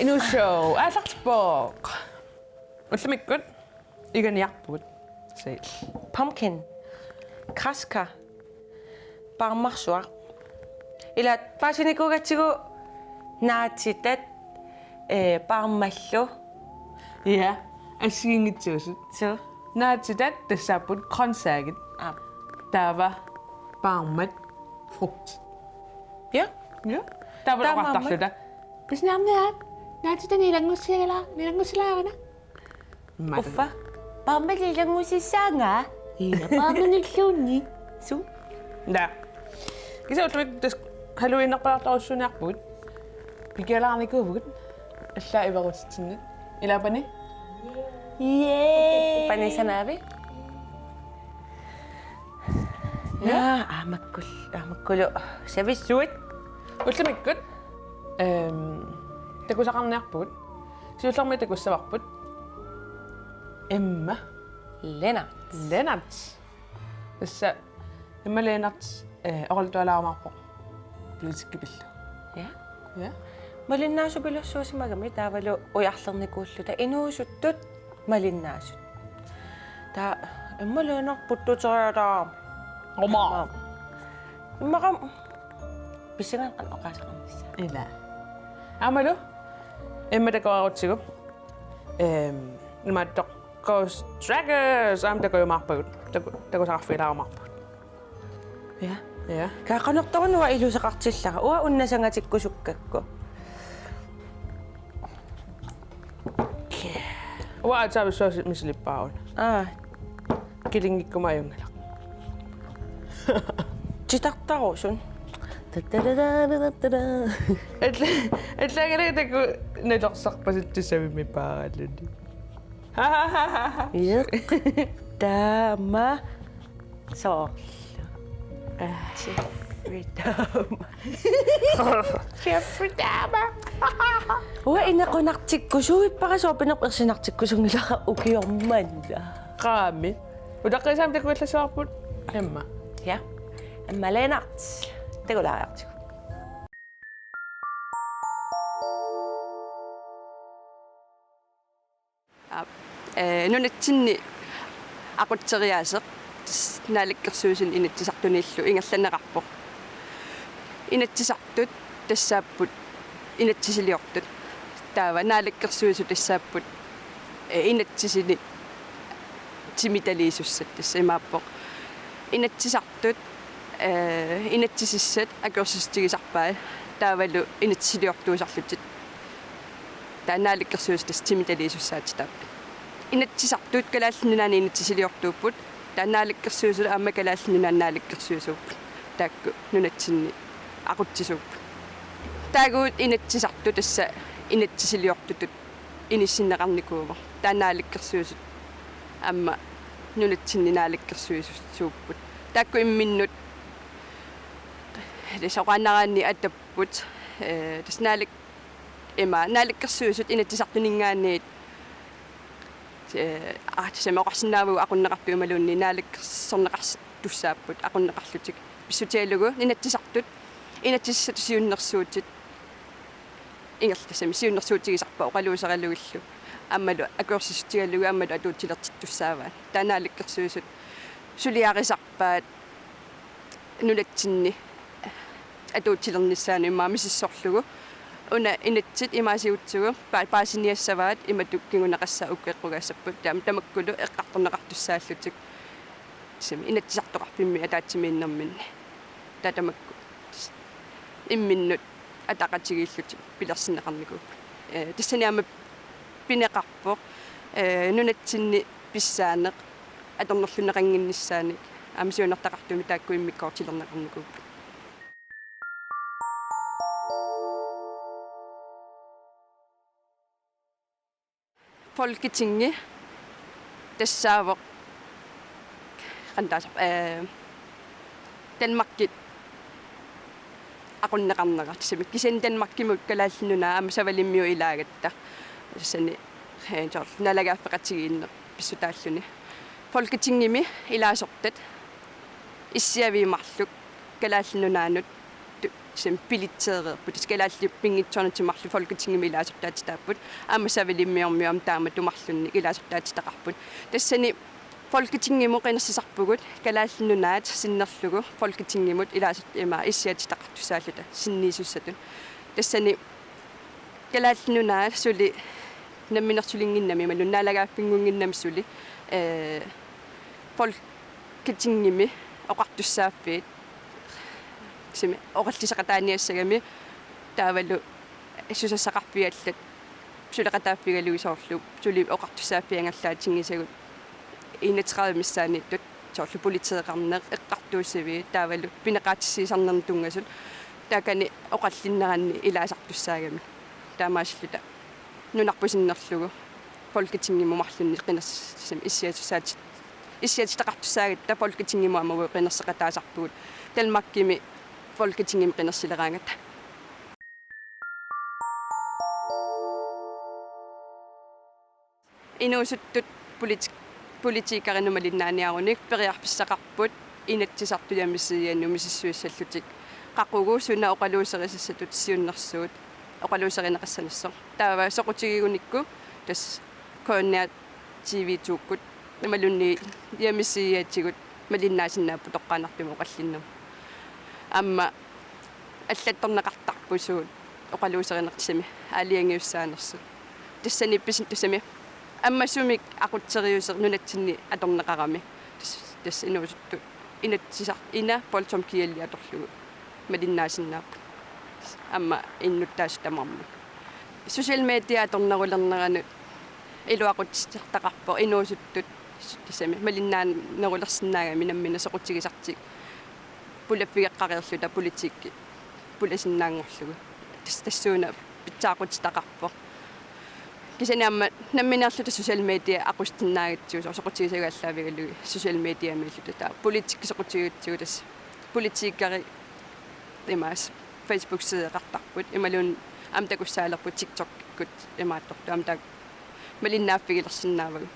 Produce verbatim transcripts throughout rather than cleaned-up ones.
Inuushow aallartippoq. Ullumikkut iganiarpugut. Siil. Pumpkin. Græskar. Paarmarsuaq. Ila paasinikuugatsigu naatitat, eh, paarmallu. Ja, assigiinngitsuusut. Suu. Naatitat tassaapput grøntsagit. Aap. Taava paarmat frugt. Ja. Ja. Taava Taamaammat. Oqartarluta. Pisiniarniaat. Naatitani ilanngussiala, ilanngussilaarina. Matu. Uffa. Paarmat ilanngusissaanga. Ila paarmanilluunniit. Suu. Naa. Kisianni ullumikkut tassa Halloweenerpalaartorujussuuniarpugut. Pikialaarnikuuvugut. Allaat iverutitsinnik. Ilaa, Pani? Yay! Pani sanaavi? Ja. Naa, aamakkul-, aamakkulu savissuit. Ullumikkut, ehm, takusaqarniarpugut. Siullermik takussavarput Emma Lennert. Lennert. Tassa Emma Lennert, eh, oqaluttualaarumaarpoq politikki pillugu. Ja. Ja. Malinnaasupilussuusimagami taavalu ujarlernikuulluta inuusuttut malinnaasut. Taava Emma Lennert puttuteriataarami. Oma. Immaqa pissanganaq oqaaseqarnissaa. Ila. Aammalu Emma takoreerutsigu. Ehm, imaattoq Ghost Trackers aamma takujumaarpagut. Taku-, takusaqarfigilaarumaarpagut. Ja. Ja. Kaaqanertorunua iluseqartillara. Uanga unnasangatikkusukkakku. Uanga aatsaavissua misilippara una. Aa. Kilinngikkuma ajunngilaq. Titartarusun. Tatararararara. Alla-, allaanngilaq taku nalorsarpasittussavimmi paaralluni. Jeq. Taama. Soorlu. Jeffrey Dahmer. Jeffrey Dahmer. Uanga inequnartikkusuippara, soorpinerpoq ersinartikkusunngilara ukioq manna. Qaami. Utaqqiisaami takuallassavarput Emma. Ja. Emma Lennert. Takulaariartigu. Aap, ee, nunatsinni aqutseriaaseq, tassa Naalakkersuisuni Inatsisartunilu ingerlanneqarpoq. Inatsisartut tassaapput inatsisiliortut. Taava Naalakkersuisut tassaapput, ee, inatsisini timitaliisussat, tassa imaappoq. Inatsisartut, ee, inatsisissat akuersissutigisarpaat taavalu inatsisiliortuusarlutik. Taava Naalakkersuisut tassa timitaliisussaatitaapput. Inatsisartut Kalaallit Nunaanni inatsisiliortuupput. Taava Naalakkersuisut aamma Kalaallit Nunaanni naalakkersuisuupput. Taakku nunatsinni aqutsisuupput. Taakkua inatsisartut tassa inatsisiliortutut inissinneqarnikuuvoq. Taava Naalakkersuisut aamma nunatsinni naalakkersuisuupput. Taakku imminnut tassa oqaannaraanni atapput, ee, tassa Naalak-, ima, Naalakkersuisut Inatsisartuninngaanniit, ee, aa, tassami oqarsinnaavagut aqunneqartut imaluunniit naalakkersorneqartussaapput aqunneqarlutik. Pissutigalugu Inatsisartut inatsisissatut siunnersuutit ingerlassami siunnersuutigisarpaat oqaluuseralugillu. Aammalu akuersissutigalugu aammalu atuutilertittussaavaat. Taava Naalakkersuisut suliarisarpaat nunatsinni atuutilernissaanut immaqa misissorlugu. Una inatsit imaasiutsigu pa-, paasiniassavaat imatut kinguneqassaaq ukku eqqugaassapput. Taam-, tamakkulu eqqartorneqartussaallutik. Tassami Inatsisartoqarfimmi ataatsimiinnerminni. Taava tamakku imminnut ataqatigiillutik pilersinneqarnikuupput. Ee, tassani aamma pineqarpoq, ee, nunatsinni pissaaneq atornerlunneqannginnissaanik aamma siunertaqartumik taakku immikkoortilerneqarnikuupput. Folketingi tassaavoq qantaasaq, ee, Danmarkip aqunneqarnera, tassami kisianni Danmarkimut Kalaallit Nunaat aamma Savalimmiut ilaagatta. Tassani, ee, soorlu naalagaaffeqatigiinneq pissutaalluni. Folketingimi ilaasortat issiavii marluk Kalaallit Nunaannut tu-, Kisianni bilitseereerput. Tassa kalaallit pinngitsoornatik marluk Folketingimi ilaasortaatitaapput. Aamma Savalimmiormiut aamma taamatut marlunnik ilaasortaatitaqarput. Tassani Folketingimut qinersisarpugut Kalaallit Nunaat sinnerlugu Folketingimut ilaasut ima issiatitaqartussaalluta sinniisussatut. Tassani Kalaallit Nunaat suli namminersulinnginnami imaluunniit naalagaaffinngunnginnami suli, ee, Folketingimi oqartussaaffiit simi oqalliseqataaniassagami taavalu susassaqarfiit allat suleqataaffigalugit soorlu suli oqartussaaffiit angerlaatinngisagut enogtredive missaanniittut soorlu politeeqarneq eqqartuussiviit taavalu pineqaatissiisarnermut tunngasut taakani oqallinneranni ilaasartussaagamik taamaasilluta nunarput sinnerlugu Folketingimut marlunnik qinersisam issiatussaati issiatitaqartussaagatta Folketingimut aamma uagut qinerseqataasarpugut Danmarkimi Folketingimi qinersileraangata. Inuusuttut politi-, politikerinut malinnaaniarunik periarfissaqarput Inatsisartut hjemmesidianut misissuissallutik qaqugu suna oqaluuserisassatut siunnersuut oqaluuserineqassanersoq. Taava soqutigigunikku tassa K N R T V to-kkut imaluunniit hjemmesidiatigut malinnaasinnaavoq toqqaannartumik oqallinnermut. Aamma allattorneqartarput suut oqaluuserineqartut simi aalajangiussaanersut. Tassani pisin tassami ammasumik aqutseriuseq nunatsinni atorneqarami. Tassa, tassa inuusuttut Inatsisar-, ina punktum G L-i atorlugu malinnaasinnaavoq. Aamma innuttaasut tamarmik. Social media atornerulerneranut iluaqutsittartaqarpoq inuusuttut tassami malinnaanerulersinnaagami nammineq soqutigisartik pulaffigeqqareerluta politikki pulasinnaanngorlugu. Tassa tassuuna pitsaaqutsitaqarpoq. Kisianni aamma nammineerluta social media aqussinnaagatsigu soqutigisagaallavigalugu social mediamiilluta taava politikki soqutigigatsigu tassa politikerit imaas Facebook-sideqartarput imaluunniit aamma takussaalerput TikTok-ikkut imaattortut aamma taakku malinnaaffigilersinnaavagut.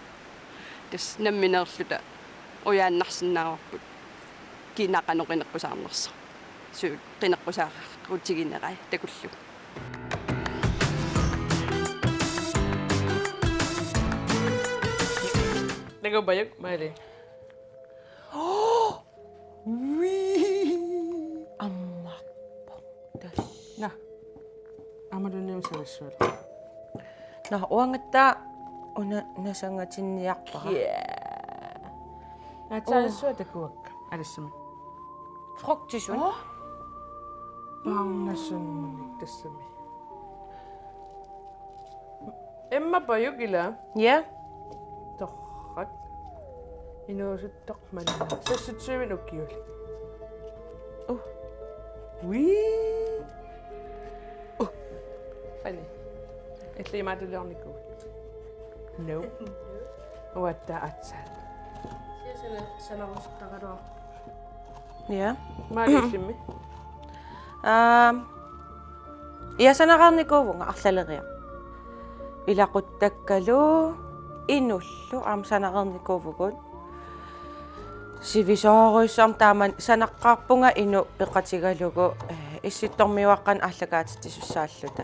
Tassa nammineerluta ujaannarsinnaavarput kina qanoq qineqqusaarnersoq. Suut qineqqusaarutiginerai takullugu. Takuuk pajuk, Mali. Ui! Ammarpoq. Tassa. Naa. Aamma tunniussavassual. Naa, uangattaaq una nasangatinniarpara. Yeah. Naa, tassua takuakka. Alassamik. Frugtisut. Oh. Paarnasunnik tassami. Emma pajuk ila. Ja. Torrak. Inuusuttoq manna. Seksogtyve ukiulik. Uh. Ui. Uh. Fani. Illit imaattuliornikuuit? No. Uatta aatsaat. Sia sana-, sanarusuttaraluarpoq. Ja. Mali illimmi? Aam, ja, sanareernikuuvunga arlaleriarlunga. Ilaquttakkalu inullu aamma sanareernikuuvugut. Sivisoorujussuarmik taamani sanaqqaarpunga inuk peqatigalugu, eh, Issittormiuaqqanik aallakaatitsisussaalluta.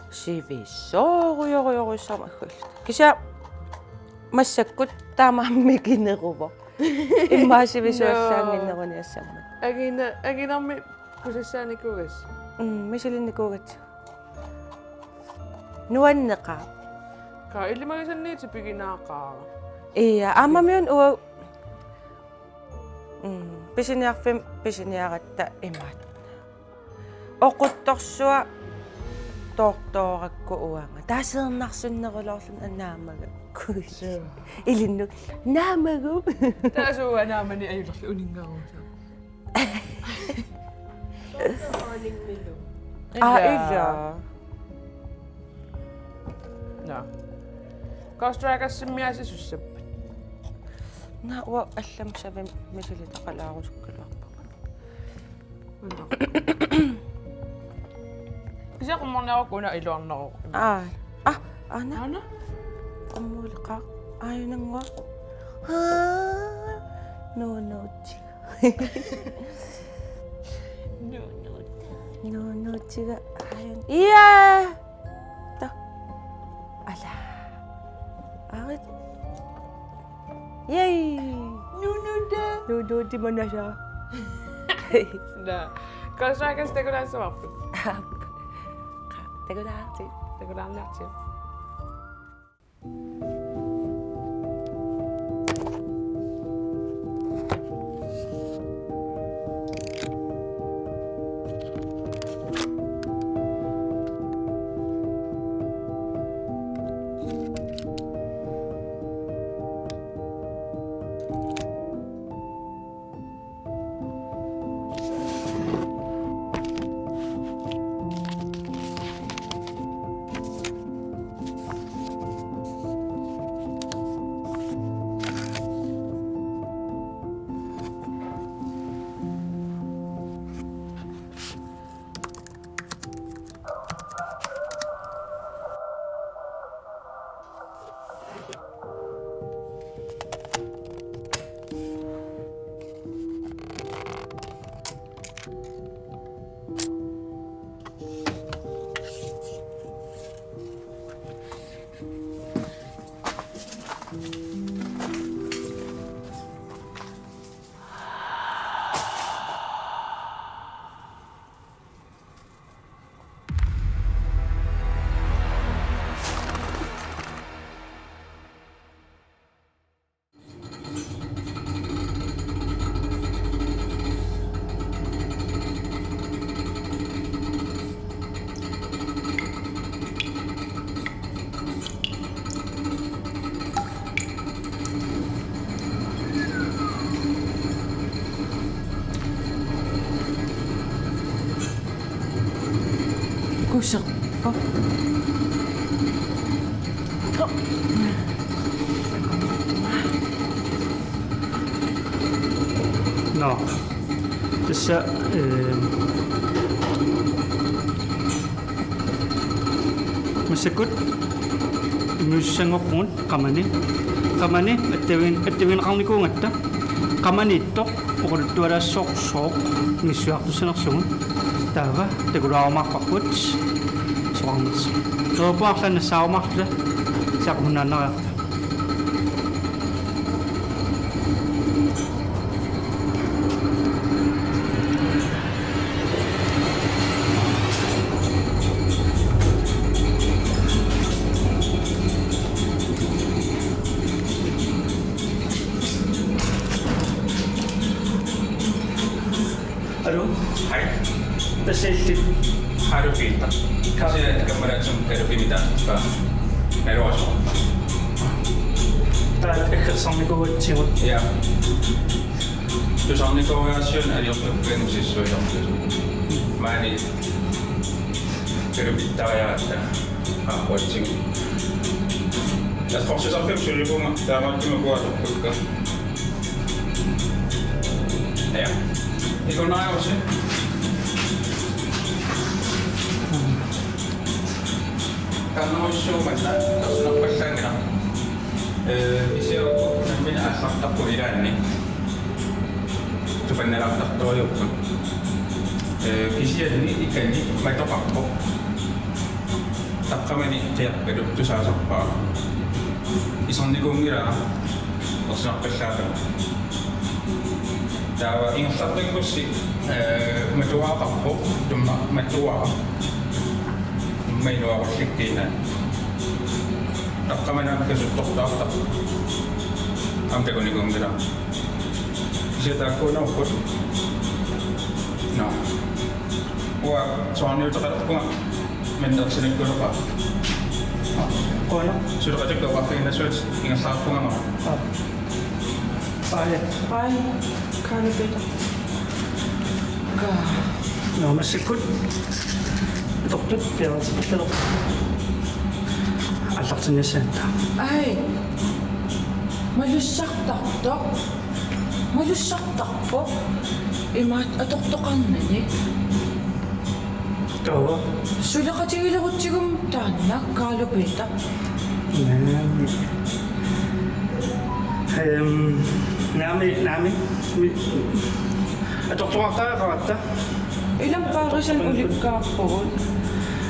Sivisoorujorujorujussuarmik agguilluta. Kisianni massakkut taamaammat mikineruvoq. Immaqa sivisuallaannginneruniassammat. Agina-, aginami kusassaanikuugassaq. Mm, misilinnikuugatsigu. Nuanneqaaq. Kaa, ilimagisanniit tipiginaaqaaq. Ja, aammami una ua-, mm, pisiniarfimmi pisiniaratta imaattoq. Oquttorsuaq toortoorakku uanga. Taasiinnarsunnerulaarluni naamagakku. Suu. Ilinnut naamaguk. Taava suu naamani ajulerlugu uninngaruusaa. Aa, ila. Ila. Naa. Ghost Rider-simmiaasisussapput. Naa, uanga allamik savimik misilitaqalaarusukkaluarpunga. Kisianni qummukarniarukku una iluarneruvoq. Aa. Ah, aana. Aana? Qummuuleqaaq. Aajunannguaq. Aa. No, no, ti. No, no. Nuunuutiga aajun. Iaa! Ta. Ala. Arit. Yay! Nuunuuta. Nuunuuti manasa. Naa. Construction takulaassavarput. Takulaarti. Takulaarniarti. Kuserpoq. Nå. Tassa, øh, massakkut immiussanngorpugut qamani. Qamani attavigin-, attavigineqarnikuugatta. Qamaniittoq oqaluttualaassaaq sooq misissuiartussanersugut. Taava takulaarumaarparput soqarnersoq. Taava arlaannassaarumaarluta saqqummiinnariarta. Aluu? Hej. Tassa illit? Har du biler? Kaffe. Tassa kammalaatsum Kalupimita. Naluara. Taava aggersarnikuugatsigut. Ja. Tusarnikuugatsigut aliortukkaanni misissuisartut. Maani Kalupittariaratta. Aqquatsigu. Asqorsisarfiup sulipunga taamaattumik uanga atorpakka. Ja. Ikunnaarsi. Kannerussuumanna, tarsunarpallaanngilaq. Ee, kisianni uku nammineq aallartarput ilaanni. Tupannalaartartorujuupput. Ee, kisianni ikani matoqarpoq. Taqqamani qiaqqaluk tusaasarpara. Isornikuunngilanga. Tarsunarpallaarama. Taava ingerlaqqikkussi, ee, matuaqarpoq, tumma matuaqa. Immaqa inuarullikkiina. Taqqamani aamma kasuttortaartarpoq. Aamma takunikuunngilanga. Kisianni taakkuunerupput. Nå. Uanga soraarniuteqalerpunga minnersinakkuleqaaq. Qujanaq. Suleqatikka oqarfiginnassuutit ingerlareerpunga aamma. Aap. Bye. Bye. Kaana Peter. Ka. Nå, massakkut. Atortut piareersipallutik. Aallartinniassagatta. Ai. Malussartartoq. Malussartarpoq. Imaattoq atortoqarnani. Taava. Suleqatigilerutsigummi taanna Kaana Peter. Naamik. Ehm, naamik, naamik. Mi-, atortoqartariaqaratta. Ilaa paarisanik ulikkaarpugut.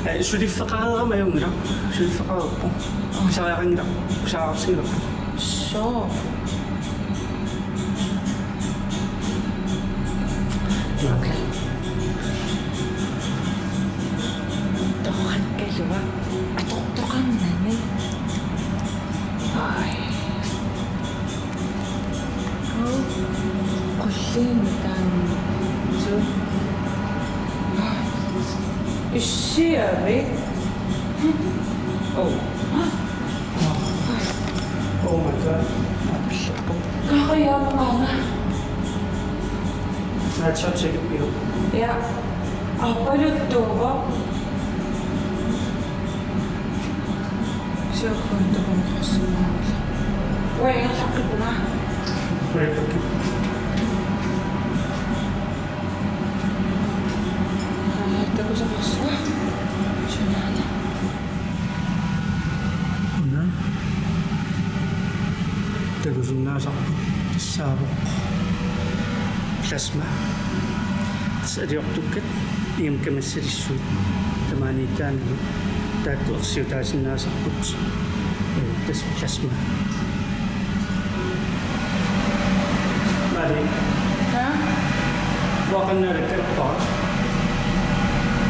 Eh, suliffeqareerama ajunngilaq. Suliffeqareerpoq. Pisariaqanngilaq. Pisariaqarsinngilaq. Soo. Okay. Torrakkaluaq. Atortoqarnani. Ai. Qulliini taanna. Issiavi. Oh. Oh my God. Kariaamaqaanga. Naatsortigippigit. Ja. Aappaluttuuvoq. Siorluun takuneqarsinnaanngilaq. Uanga ingerlaqqippunga. Uanga. Aa, takusaqarsinga. Sunaana. Una. Takusinnaasarput tassaavoq plasma. Tassa aliortukkat ingammik kamassalissut tamaaniittaanani taakku ersiutaasinnaasarput. Ee, tassa plasma. Mali. Haa? Uanga qannalikka ippa?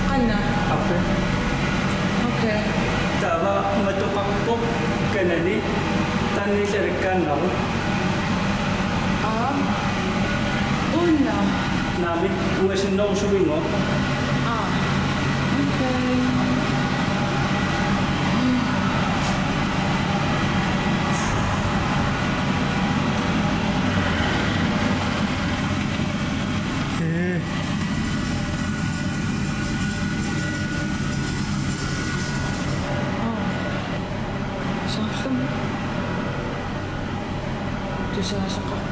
Qanna? Appe. Okay. Taava matoqarpoq kanani taanna ilikkaannaru. Aa. Una. Naamik, uasinnarusuingo. Aa. Okay. Ee. Aa. Soorlumi. Tusaasaqarpunga.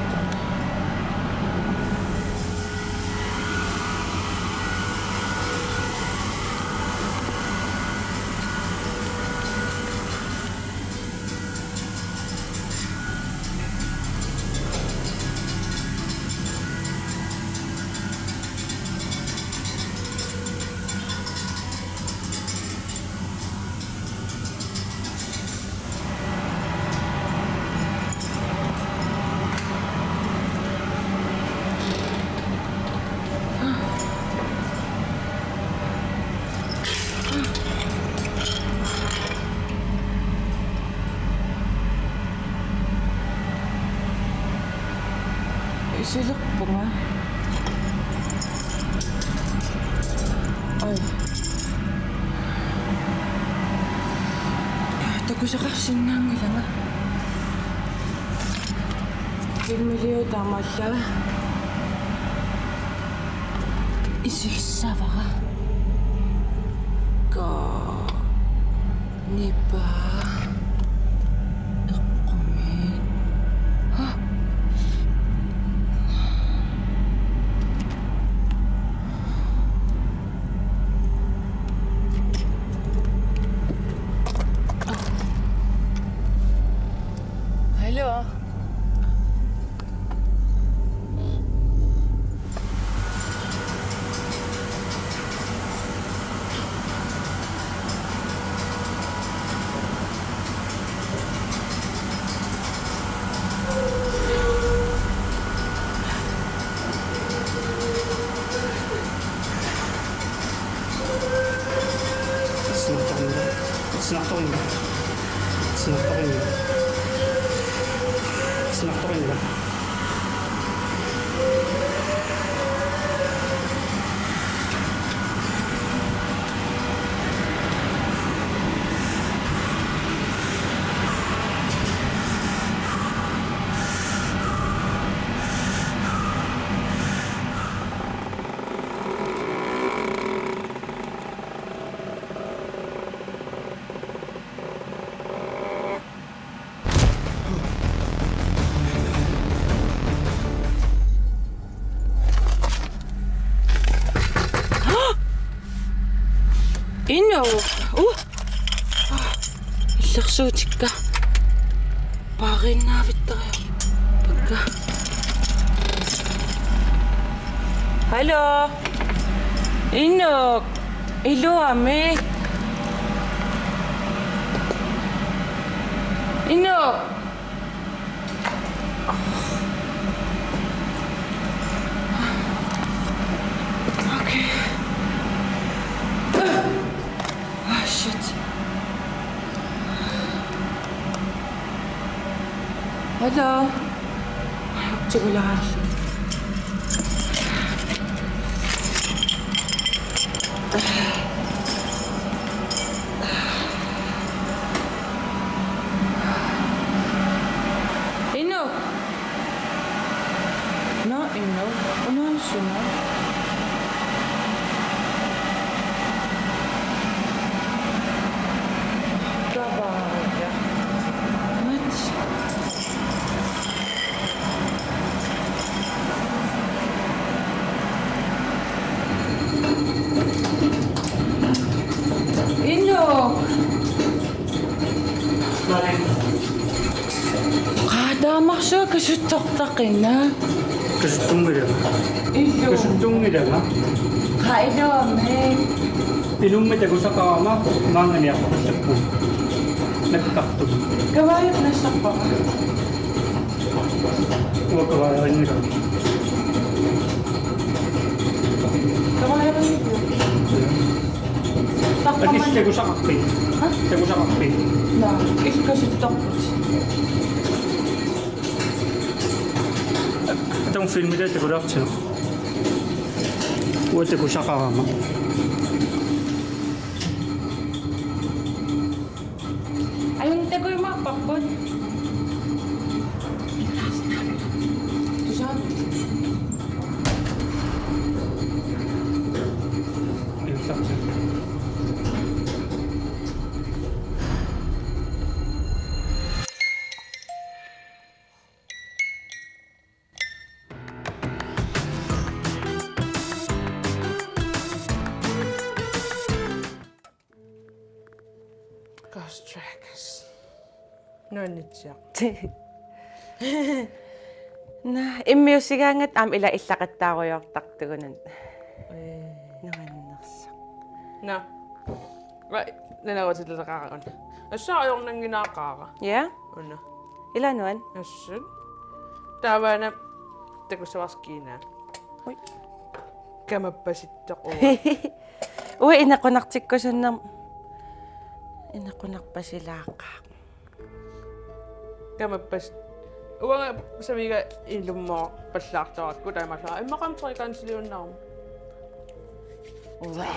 Isilerpunga. Ai. Takusaqarsinnaanngilanga. Filmiliu taamaallaat. Isissavara. Ka. Nipa. Eqqumi. Ha? Hallo. Sinartoqarnera. Sinartoqarnera. Sinartoqarnera. Sinartoqarnera. Ino. Uh. Illersuutikka. Paariinnaavittariaqakka. Hallo. Inuk, iluamik. Inuk. Okay. Ah, shit. Hello. Tikulaalu. Inuk. Nå, Inuk. Unaana suna? Kavaaja. What? Inuk. Qaa, taamarsuaq kasuttortaqinna. Kasuttunngilanga. Illu. Kasuttunngilanga. Qaa, iluamik. Inummik takusaqarama maannganiarpasippu. Nakkartut. Kavaajap nassarpara. Uanga kavaajarinngilanga. Kavaajarinngilanga. Atis takusaqarpit? Ha? Takusaqarpit? Naa, ikkasuttorput. Taanna filmiliaq takulaartigu. Uanga takusaqarama. Ajunngilaq, takujumaarparput. Tusaat. Ghost Trackers. Nuannitsiaq. Naa, immiussigaangatta aamma ila illaqattaarujoortartugut. Ee. Nuannersoq. Naa. Vai, naneruutileqaara una. Assut ajornannginnaaqaara. Ja? Una. Ila nuann'. Assut. Taavaana takussavarsi kiinaa. Ui. Kamappasittoq uanga. Uanga inequnartikkusunnerma. Inequnarpasilaaqaaq. Kamappas-. Uanga saviga ilummoorpallaartorakku taamaallaat immaqa aamma trekantsiliunnaruma. Uaa.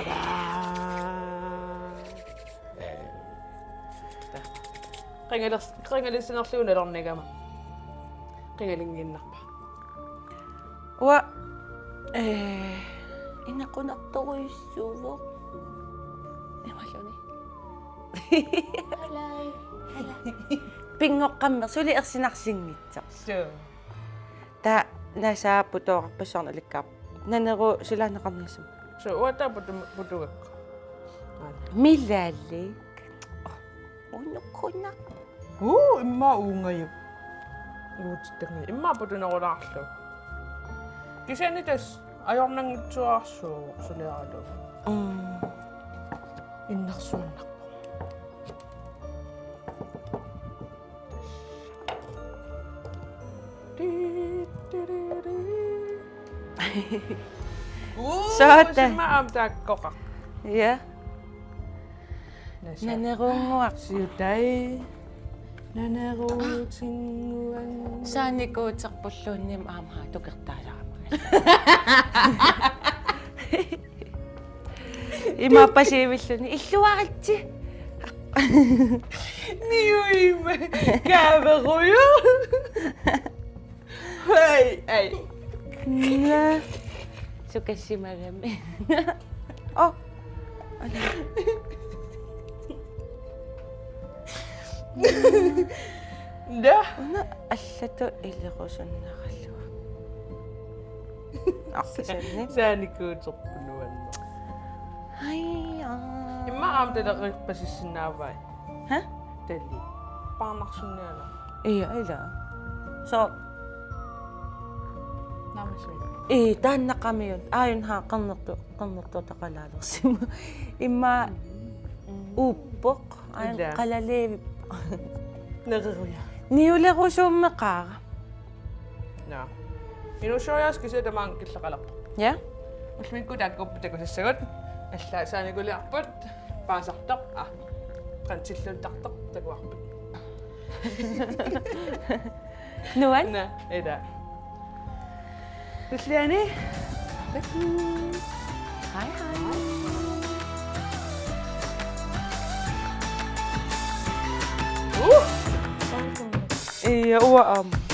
Qangaler-, qangalersinerlugu nalornigama. Qangalinnginnarpara. Uanga, ee, inequnartorujussuuvoq. Imaluunniit. Hello. Hello. Pinngoqqammersoq suli ersinarsinngitsoq. Suu. Taava nasaa putooqarpassuarnik ulikkaarpoq. Naneruut silaanneqarniassuma. Suu, uanga taava putu-, putugakku. Milalik. Unukkuna. Uu, immaqa uungajuk. Uutittangi. Immaqa putunerulaarlugu. Kisianni tassa ajornanngitsuararsuuvoq suliaralugu. Mm. Innarsuunnarpoq. Uu, soorlu. Sumik aamma taakkoqarpoq. Ja. Nasa. Naneruunnguaq. Siutai. Naneruutinnguanngilaq. Saanikuuterpulluunniimmi aamma tukertaalaarama. Imaappasivilluni illuaritsi. Niuima kaaveruju. Hej, hej. Naa. Sukassimagami. Oh. Naa. Una allatut ilerusunnaraluaq. Arpisanni. Saanikuuterput nuanneq. Hej, aa. Immaqa aamma talerpasissinnaavai. Ha? Tali. Paarnarsinnaanera. Ja, ila. Så. Nå, Ii, taannaqamiuk. Aajuna qernertu-, qernertuutaqalaalersimavoq. Immaqa uuppoq. Aajuna. Ilaa. Qalaleevi. Nereruja. Niulerusuummeqaara. Naa. Inuussuariaaseq kisianni tamaanga killeqalerpoq. Ja? Ullumikkut taakkuupput takusassagut. Allaat saanikuliarput. Paasartoq. Aa. Qansilluuttartoq takuarput. Nuann'? Naa, ilaa. Tulliani. Hej, hej. Uh! Ii, uanga aamma.